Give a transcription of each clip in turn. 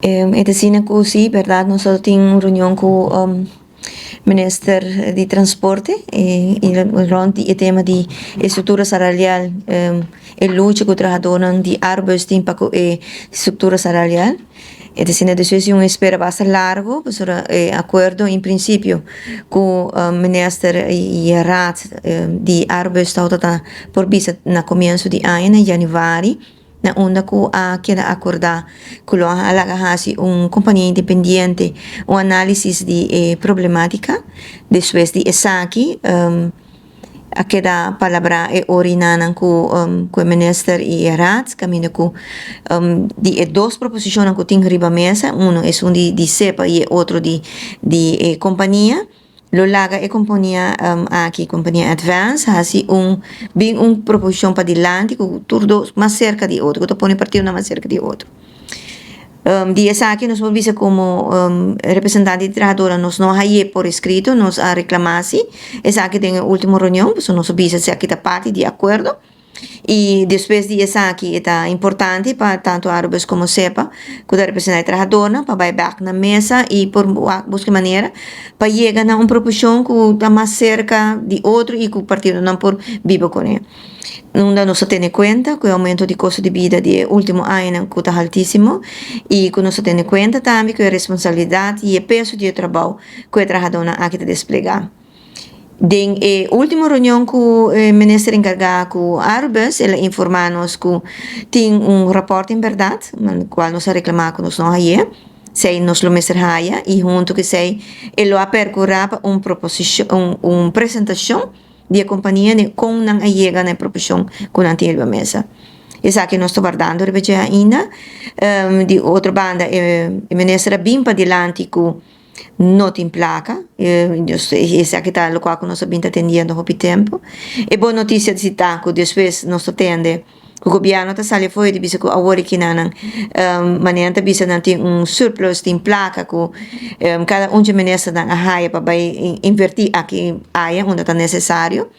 E ta asina ku si bèrdat nos a tin un reunion ku minister di transporte i rònt di e tema di e struktura salarial, e lucha ku trahadónan di Arbus tin pa ku e struktura salarial. E ta asina despues di un espera basta largu pasobra e akuerdo en prinsipio ku minister i e raad di Arbus tabata ta por bisa na komienso di aña na yanüari. Na unda ku a keda akordá ku lo a laga hasi un kompania independiente un análisis di e problemátika. Despues di esaki a keda palabrá e orinanan ku ku e minister i e raad kaminda ku di e dos proposishonnan ku tin riba mesa, uno esun di sepa i e otro di di e kompania. Lo laga e kompania aki, kompania Advance, hasi un bin un proposishon padilanti ku tur dos mas serka di otro, ku ta pone partidonan mas serka di otro. Di esaki nos por bisa komo representante di trahadornan nos no a haye por eskrito, nos a reklamá si esaki den e ultimo reunion, pasobra nos a bisa esaki ta parti di akuerdo. I despues di esaki e ta importante pa tantu Arubus komo SEPA ku ta representá e trahadornan pa bai bèk na mesa i por wak buska manera pa yega na un proposishon ku ta mas serka di otro i ku partidonan por biba kuné. Unda nos ta tene kuenta ku e oumento di kosto di bida di e último añanan ku ta haltísimo i ku nos ta tene kuenta tambe ku e responsabilidat i e peso di e trabou ku e trahadónan aki ta desplegá. Den e ultimo reunion cu e minister encarga cu Arubus, el a informa nos cu tin un rapport en berdad, cual nos a reclama cu nos no haye, esey nos lo mester haya y hunto cu esey e lo a percura pa un proposicion, un presentacion di e compania di con nan a yega na e proposicion cu nan tin riba mesa. Esaki nos ta wardando riba dje ainda. Di otro banda e minister a bin padilanti cu. No tin plaka, esaki ta lokual ku nos a bin ta atendiendo hopi tempu. E bon notisia si ta ku despues nos ta tende ku gobièrnu ta sali afuera di bisa ku awor e kinanan manera nan ta bisa nan tin un surplus, tin plaka ku kada un dje ministernan a haya pa bai invertí aki aya unda ta nesesario.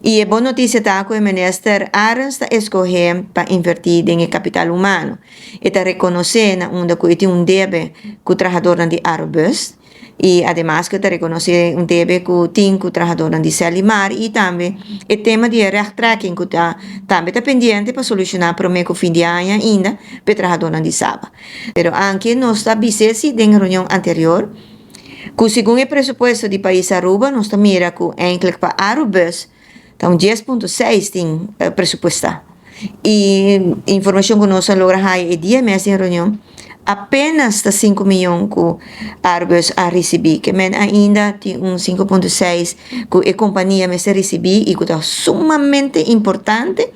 I e bon notisia ta ku e minister Arends ta eskohé pa invertí den e kapital humano. E ta rekonosé na unda ku e tin un debe ku trahadornan di Arubus i ademas ku e ta rekonosé un debe ku tin ku trahadornan di Selimar i tambe e tema di e rechttrekking ku ta tambe ta pendiente pa solushoná promé ku fin di aña ainda pa e trahadornan di Saba. Pero anke nos ta bis'é si den reunion anterior. Ku segun e presupuesto di pais Aruba nos ta mira ku eindelijk pa Arubus ta un 10.6 tin presupuesta. I informashon ku nos a logra haya e dia mes den reunion apenas ta 5 miyon ku Arubus a risibí. Ke men ainda tin un 5.6 ku e kompania mester risibí i ku ta sumamente importante.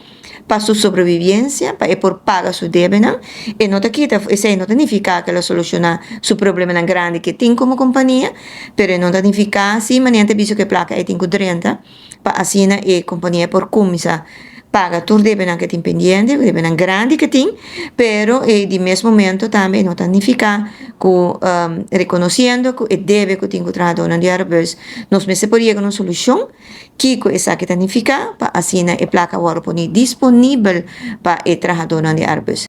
Pa su sobrevivencia, pa e por paga su debenan. E no ta kita, esei no ta nifica cu el a soluciona su problemanan grandi cu e tin como compania, pero e no ta nifica si manera ta bisa cu e placa ei tin cu drenta pa asina e compania por cuminsa paga tur debenan cu e tin pendiente, debenan grandi cu e tin, pero e di mes momento tambe e no ta nifica cu reconociendo cu e debe cu tin cu trahadornan di Arubus, nos mester por yega na un solucion. Kiko esaki ta nifiká? Pa asina e plaka wòrdu poni disponibel pa e trahadónan di Arbus.